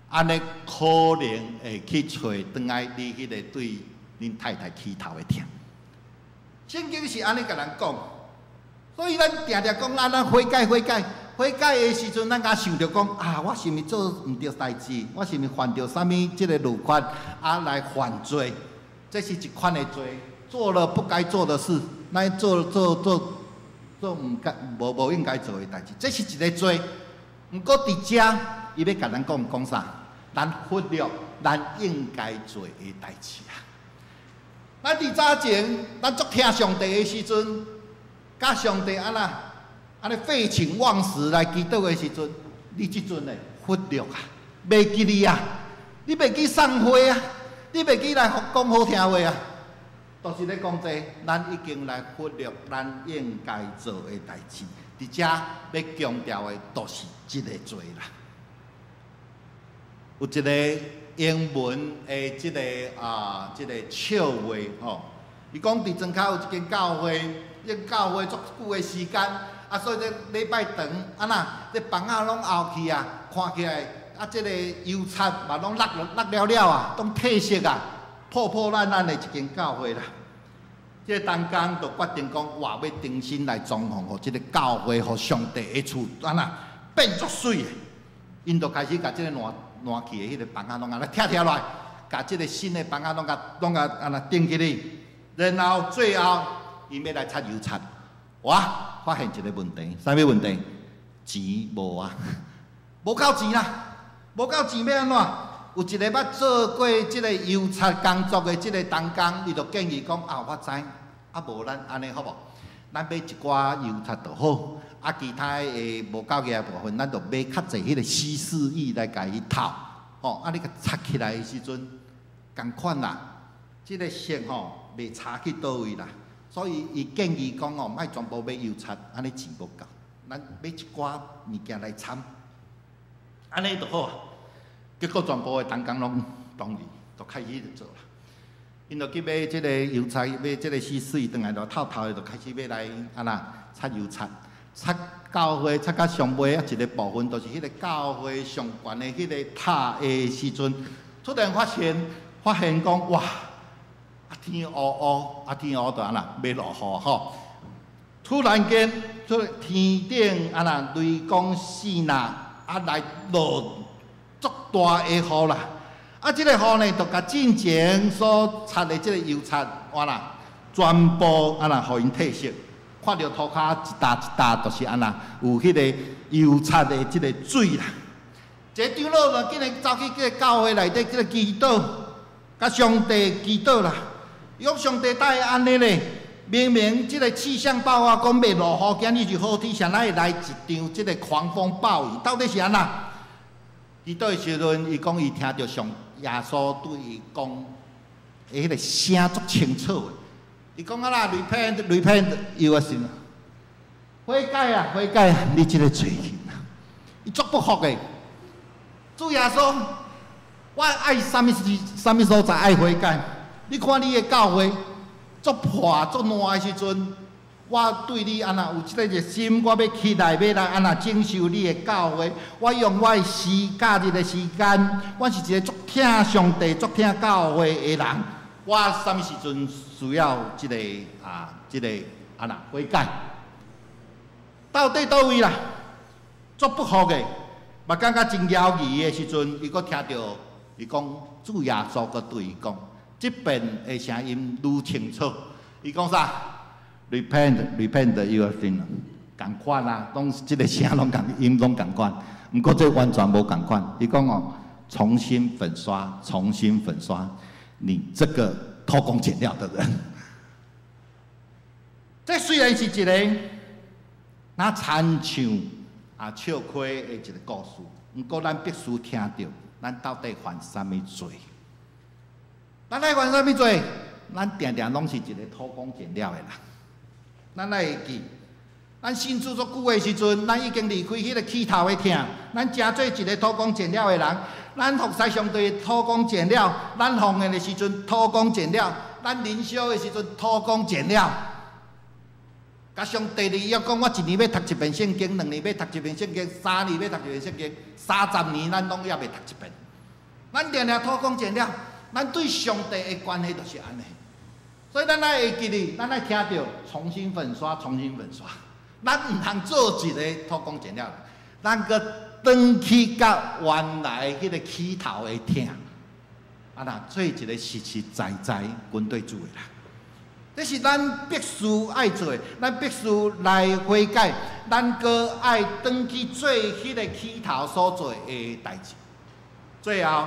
[SPEAKER 2] 按呢可能會去揣轉來你彼个對恁太太起頭的疼。聖經是按呢共咱講，所以咱定定講咱悔改悔改悔改的時陣，咱敢想著講啊，我是毋是做毋著代誌？我是毋是犯著啥物這个律法啊來犯罪？這是一款的罪，做了不該做的事，咱做做做做毋該無無應該做的代誌，這是一个罪。毋過佇遮，伊欲共咱講講啥？咱忽略咱應該做的代誌啊！咱佇早前，咱足疼上帝的時陣，佮上帝按怎按呢廢寢忘食來祈禱的時陣，你這陣會忽略啊，袂記你啊，你袂記送花啊，你袂記來講好聽話啊，都是咧講這個，咱已經來忽略咱應該做的代誌。佇遮欲強調的，都是這个罪啦。有一个英文的這个啊，這个笑話吼，伊講佇莊跤有一間教會，這教會足久的時間，啊，所以這禮拜堂按怎，這枋仔攏凹去啊，看起來啊，這个油漆嘛攏落落了了啊，攏褪色啊，破破爛爛的一間教會啦。這个同工就決定講，哇，欲重新來裝潢，予這个教會，予上帝的厝按怎變足媠的。𪜶就開始共這个爛爛去的彼个枋仔攏按呢拆拆落來，共這个新的枋仔攏共攏共按呢釘起來，然後最後𪜶欲來擦油漆，哇，發現一个問題，啥物問題？錢無啊，無夠錢啦，無夠錢欲按怎？有一个捌做過這个油漆工作的這个同工，伊就建議講啊，我知，啊無咱按呢好無？咱買一寡油漆就好，啊其他的無夠額的部分，咱就買較濟彼个稀釋液來共伊塗，吼，啊你共擦起來的時陣，仝款啦，這个色吼袂差去佗位啦。所以伊建議講吼，莫全部買油漆，按呢錢無夠，咱買一寡物件來摻，按呢就好啊。結果全部的同工攏同意，就開始就做啦。𪜶就去買這个油漆，買這个稀釋，轉來就透透的，就開始欲來按怎擦油漆，擦教會擦到上尾仔一个部分，就是彼个教會上懸的彼个塔的時陣，突然發現講哇，啊天烏烏，啊天烏就按怎欲落雨吼。突然間，出天頂按怎雷公四若啊來落足大的雨啦！啊，這個雨呢，就共進前所擦的這個油漆，哇啦，全部按怎予𪜶褪色。看著塗跤一沓一沓，就是按怎有彼個油漆的這個水啦。這個長老就竟然走去這個教會內底這個祈禱，共上帝祈禱啦。伊講上帝哪會按呢咧？明明這個氣象報告講欲落雨，今日是好天，啥會來一場這個狂風暴雨？到底是按怎？祈禱的時陣，伊講伊聽著上耶穌對伊講，彼個聲足清楚的。伊講啊啦，repent repent your sin，悔改啊悔改啊！你這個罪人啊，伊足不服的。主耶穌，我愛啥物時啥物所在愛悔改？你看你的教會足破足爛的時陣，我對你按怎有這個熱心，我欲起來欲來按怎整修你的教會。我用我的時假日的時間，我是一個足疼上帝、足疼教會的人。我啥物時陣需要這個啊？這個按怎悔改？到底佗位啦？足不服的，嘛感覺真猶疑的時陣，伊閣聽著伊講主耶穌閣對伊講，這遍的聲音愈清楚。伊講啥？Repent, repent your sin，仝款啊，攏這個聲攏仝音攏仝款，毋過這完全無仝款。伊講哦，重新粉刷，重新粉刷，你這個偷工減料的人。這雖然是一個若親像啊笑詼的一個故事，毋過咱必須聽著，咱到底犯啥物罪？咱愛犯啥物罪？咱定定攏是一個偷工減料的人。咱愛會記，咱信主足久的時陣，咱已經離開彼個起頭的疼，咱成做一個偷工減料的人。咱服侍上帝偷工減料，咱奉獻的時陣偷工減料，咱靈修的時陣偷工減料。加上第二要講，我一年欲讀一遍聖經，兩年欲讀一遍聖經，三年欲讀一遍聖經，30年咱攏猶未讀一遍。咱定定偷工減料，咱對上帝的關係就是按呢。所以咱愛會記得，咱愛聽著重新粉刷，重新粉刷。咱毋通做一個偷工減料，咱閣轉去佮原來彼個起頭的疼，啊若做一個實實在在跟隨主的人。這是咱必須愛做的，咱必須來悔改，咱閣愛轉去做彼個起頭所做的代誌。最後，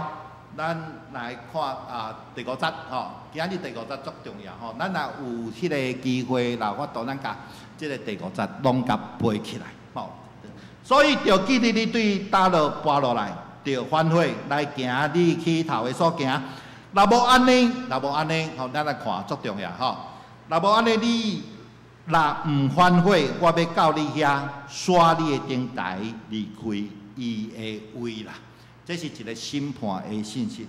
[SPEAKER 2] 咱來看啊第五節吼，今日第五節足重要吼。咱若有彼個機會，若有法度，咱共這個第五節攏共背起來吼。所以，著記得你對佗落跋落來，著反悔來行你起頭的所行。若無按呢，若無按呢，吼，咱來看足重要吼。若無按呢，你若毋反悔，我欲到你遐，徙你的燈臺離開伊的位啦。這是一個審判的信息。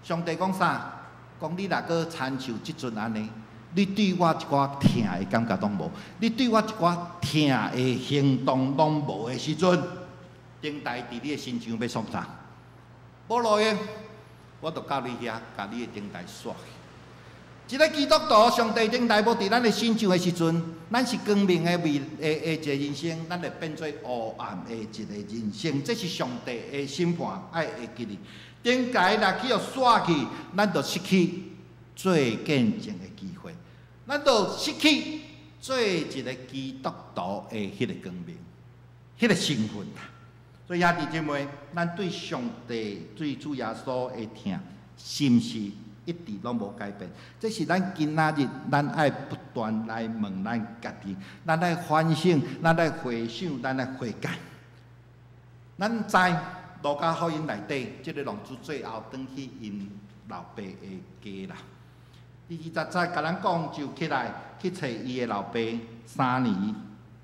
[SPEAKER 2] 上帝講啥？講你若閣親像這陣按呢，你對我一寡疼的感覺攏無，你對我一寡疼的行動攏無的時陣，燈臺佇你的身上欲創啥？無路用，我就到你遐，共你的燈臺徙去。一個基督徒，上帝燈臺無佇咱的身上的時陣，咱是光明的未的的一個人生，咱會變做烏暗的一個人生。這是上帝的審判，愛會記得。燈臺若去予徙去，咱就失去做見證的機會，咱就失去做一個基督徒的彼個光明、彼個身份啦。所以兄弟姊妹，咱對上帝、對主耶穌的疼，是毋是一直攏無改變？這是咱今仔日咱愛不斷來問咱家己，咱愛反省，咱愛回想，咱愛悔改。咱知路加福音內底，這個浪子最後轉去𪜶老爸的家啦。第20節共咱講，就起來去揣伊的老爸，3年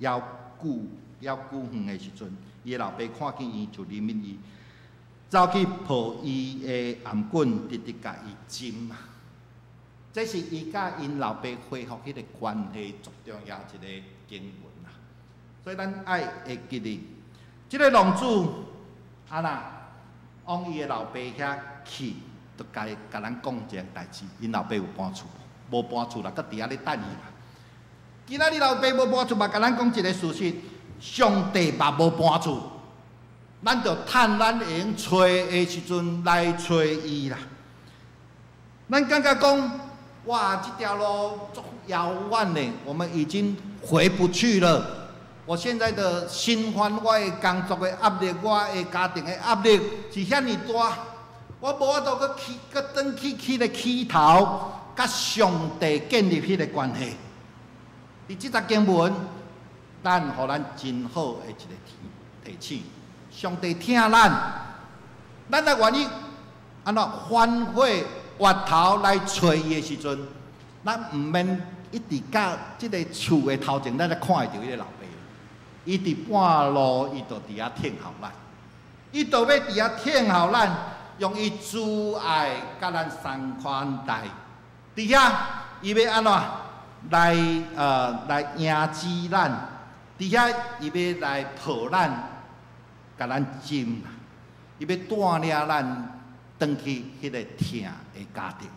[SPEAKER 2] 猶久猶久遠的時陣，伊的老爸看見伊就憐憫伊，走去抱伊的頷頸，直直共伊親啊。這是伊佮𪜶老爸恢復彼個關係足重要一個經文啊。所以咱愛會記得，這個浪子啊若往伊的老爸遐去，就共共咱講一个代誌，𪜶老爸有搬厝無？無搬厝啦，閣佇遐咧等伊啦。今仔日老爸無搬厝嘛，共咱講一个事實：上帝嘛無搬厝，咱著趁咱會用揣的時陣來揣伊啦。咱感覺講，哇，這條路足遙遠的，我們已經回不去了。我現在的心煩，我的工作的壓力，我的家庭的壓力是遐爾大，我無法度閣去，閣轉去彼个起頭，佮上帝建立彼个關係。佇這節經文，咱予咱真好的一个提提醒。上帝疼咱，咱若願意按怎反悔回頭來揣伊的時陣，咱毋免一直佮這个厝的頭前，咱才看會著彼个老爸。伊佇半路，伊就佇遐等候咱，伊就欲佇遐等候咱，用伊慈愛佮咱相款待。佇遐，伊欲按怎來迎接咱？佇遐，伊欲來抱咱，共咱親，伊欲帶領咱轉去彼个疼的家庭。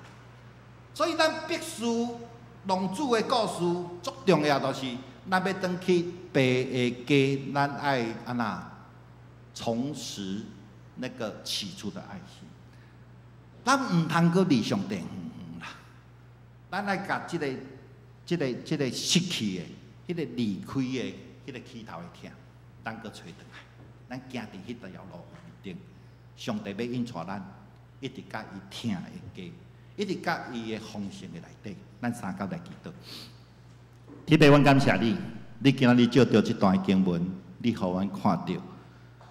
[SPEAKER 2] 所以，咱必須浪子的故事足重要，就是咱欲轉去爸的家，咱愛按怎重拾那個起初的愛心。咱毋通閣離上帝遠遠啦，咱愛共這個、這個、這個失去的、彼個離開的、彼個起頭的疼，咱閣揣轉來。咱行佇彼條路頂，上帝欲引帶咱，一直佮伊疼的家，一直佮伊的豐盛的內底，咱相佮來祈禱。天父，阮感謝你，你今仔日借著這段經文，你予阮看著，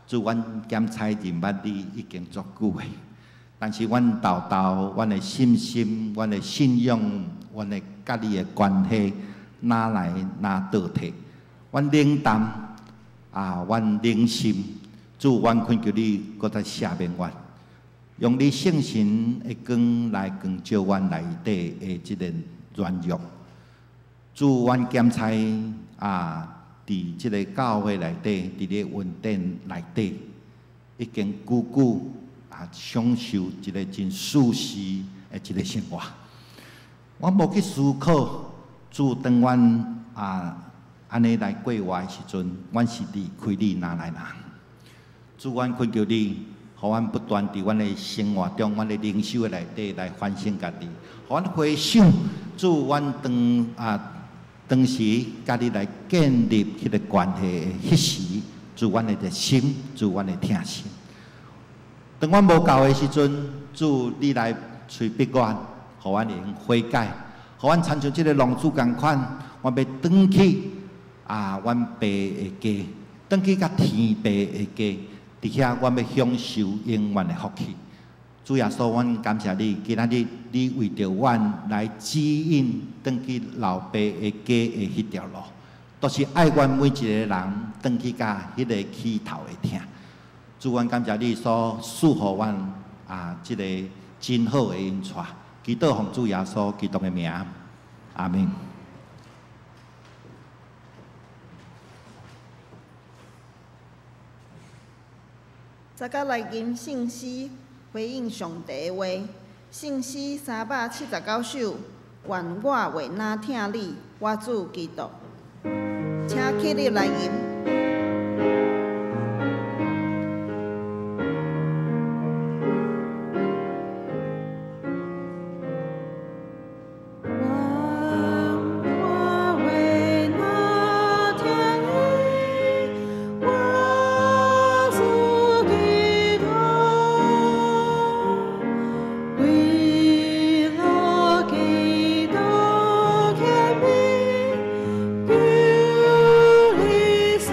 [SPEAKER 2] 主，阮檢採認捌你已經足久的，但是阮沓沓，阮的信心、阮的信仰、阮的佮你的關係，哪來哪倒退？阮冷淡啊，阮冷心，主，阮懇求你閣再赦免阮，用你聖神的光來光照阮內底的這个軟弱。主，阮檢採啊，佇這个教會內底，佇你恩典內底，已經久久啊，享受一个真舒適的一个生活。阮無去思考，主，當阮啊按呢來過活的時陣，阮是離開你哪來哪？主，阮懇求你，予阮不斷佇阮的生活中，阮的靈修的內底來反省家己，予阮回想，主，阮當啊當時佮你來建立彼个關係的彼時，主，阮的熱心，主，阮的疼心。當阮無夠的時陣，主，你來催逼阮，予阮會用悔改，予阮親像這个浪子仝款，阮欲轉去啊，阮爸的家，轉去佮天爸的家，佇遐阮欲享受永遠的福氣。主耶穌，阮感謝你，今仔日你為著阮來指引轉去老爸的家的彼條路，都是愛阮每一个人轉去佮彼个起頭的疼。主，阮感謝你所賜予阮啊，這個真好的引帶。祈禱奉主耶穌基督的名，阿們。
[SPEAKER 1] 再閣來吟聖詩，回應上帝的話。聖詩379首，願我話若疼你，我主基督。請起立來吟。願我話若疼你，我主基督。請起立來吟。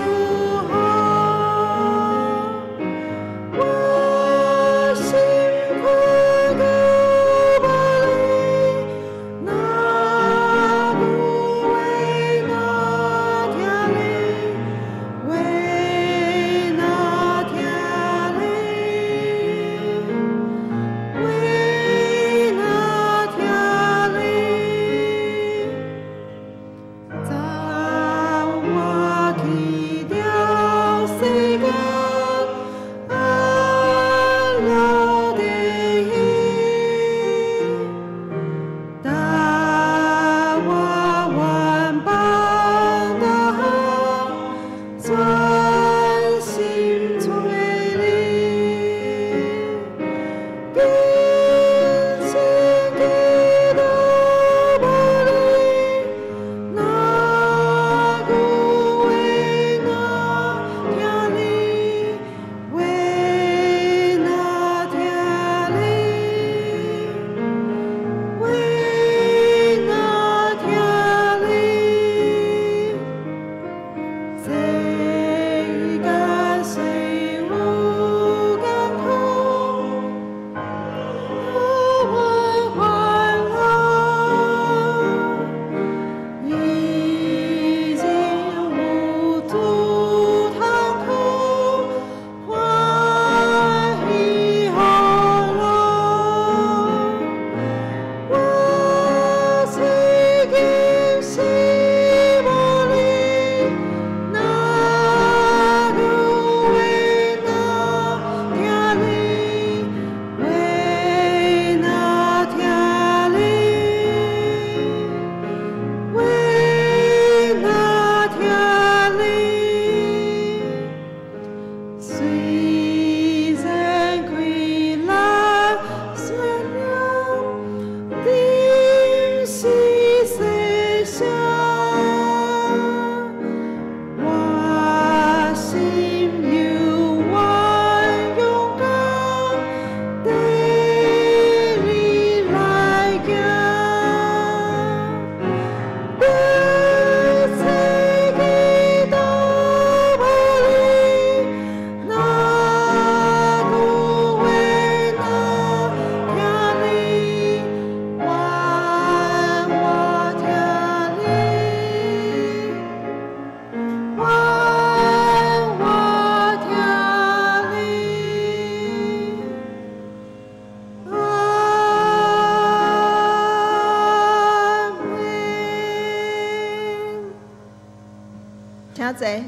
[SPEAKER 1] 請坐。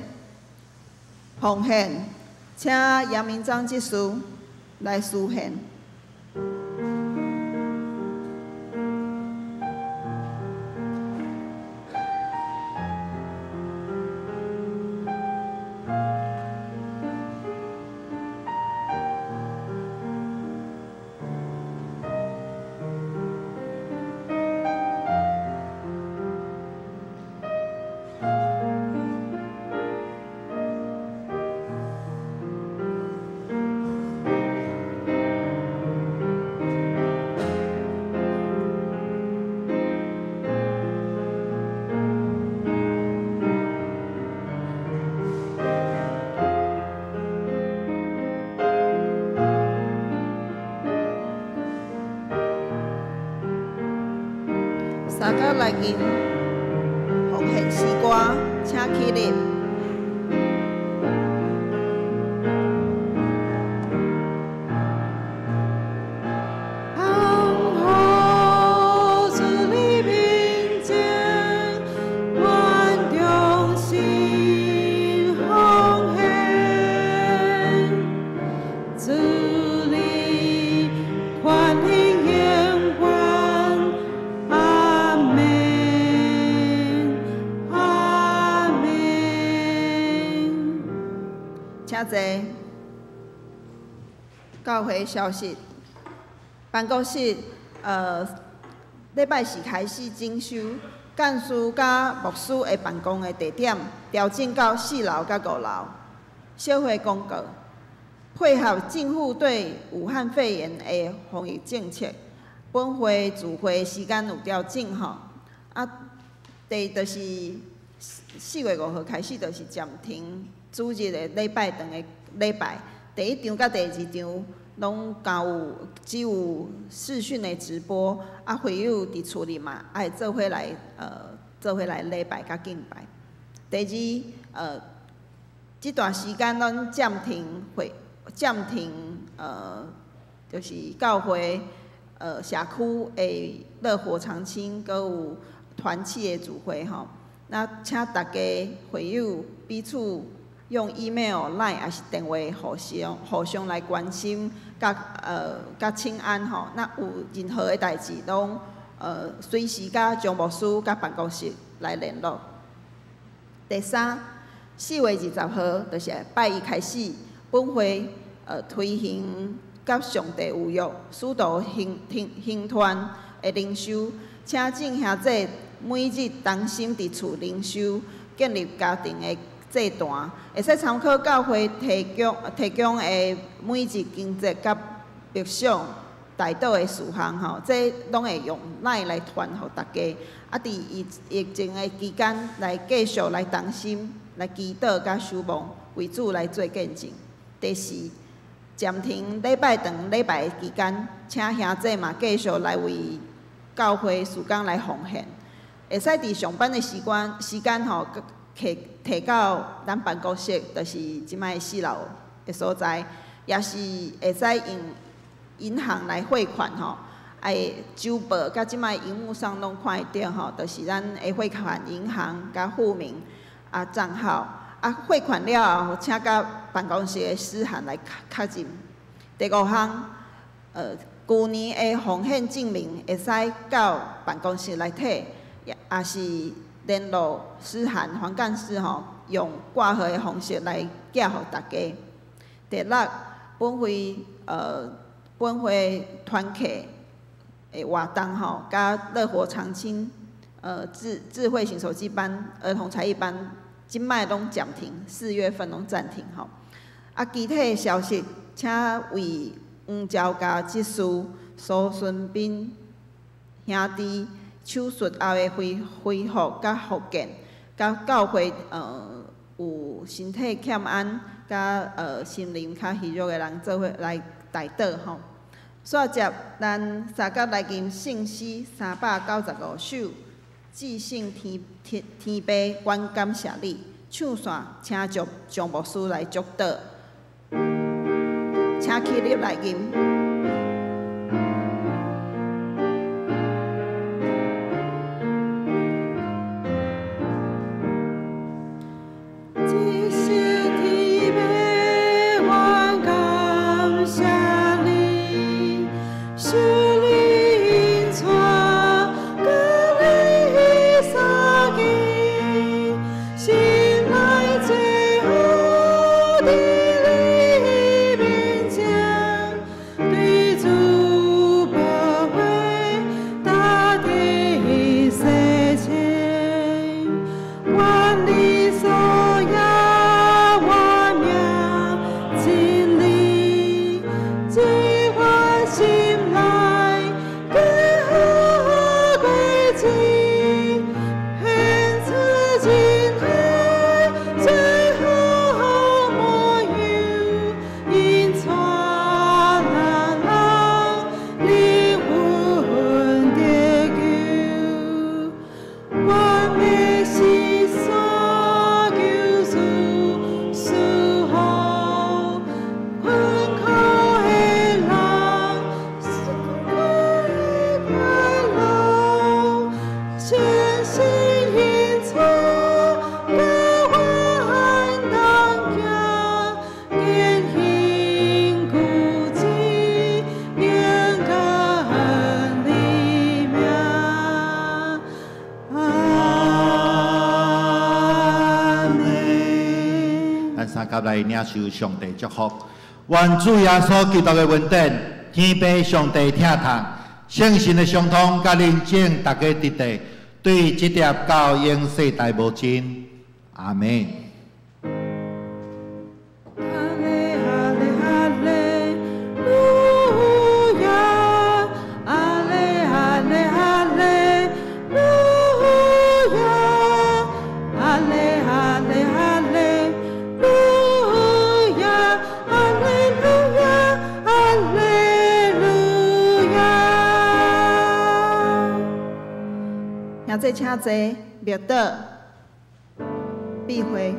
[SPEAKER 1] 奉獻，請楊明章執事來司獻。三甲來吟奉獻詩歌，請起立。
[SPEAKER 3] 當予主你面前，阮忠心奉獻，主你歡喜永遠，阿們，阿們。
[SPEAKER 1] 請坐。教會消息，辦公室禮拜四開始整修，幹事佮牧師的辦公的地點調整到四樓佮五樓。小會公告，配合政府對武漢肺炎的防疫政策，本會聚會時間有調整吼。啊，第就是4月5號開始，就是暫停主日的禮拜堂的禮拜，第一場佮第二場攏敢有只有視訊的直播，啊，會友佇厝裡嘛愛做伙來禮拜佮敬拜。第二，這段時間攏暫停會，暫停就是教會社區的樂活長青，閣有團契的聚會吼。那請大家會友彼此用 email、Line 抑是電話互相來關心，佮請安吼。那有任何的代誌，攏隨時佮張牧師佮辦公室來聯絡。第三，4月20號，就是拜一開始，本會推行佮上帝有約，使徒行行行團的靈修，請眾兄弟每日同心佇厝靈修，建立家庭的祭壇，會使參考教會提供的每日經節佮默想代禱的事項吼，這攏會用 LINE 來傳予大家。啊，佇疫情的期間，來繼續來同心來祈禱佮守望，為主來做見證。第四，暫停禮拜堂禮拜的期間，請兄弟嘛繼續來為教會事工來奉獻，會使佇上班的時間吼，摕提到咱辦公室，就是這擺四樓的所在，也是會使用銀行來匯款吼。愛周報佮這擺螢幕上攏看會著吼，就是咱的匯款銀行佮戶名啊帳號啊匯款了後，請佮辦公室的詩涵來確認。第五項，舊年的奉獻證明會使到辦公室來提，也是聯絡詩涵黃幹事吼，用掛號的方式來寄予大家。第六，本會團契的活動吼，佮樂活長青智慧型手機班、兒童才藝班，這擺攏暫停，4月份攏暫停吼。啊，其他的消息，請為黃昭嘉執事蘇孫斌兄弟手術後的恢復佮復健，佮教會有身體欠安，佮心靈較虛弱的人做伙來代禱吼。煞接咱三甲來吟聖詩395首，至聖天父，阮感謝你。唱煞，請將張牧師來祝禱，請起立來吟。
[SPEAKER 2] 佮來領受上帝祝福。願主耶穌基督的恩典，天父上帝疼痛，聖神的相通，佮恁眾逐家佇地，對這粒到永世代無盡。阿門。
[SPEAKER 3] 哈利哈利哈利路亞，哈利哈利哈利路亞，哈利哈利哈利路亞，哈利路亞，哈利路亞。
[SPEAKER 1] 兄弟請坐，默禱，閉會。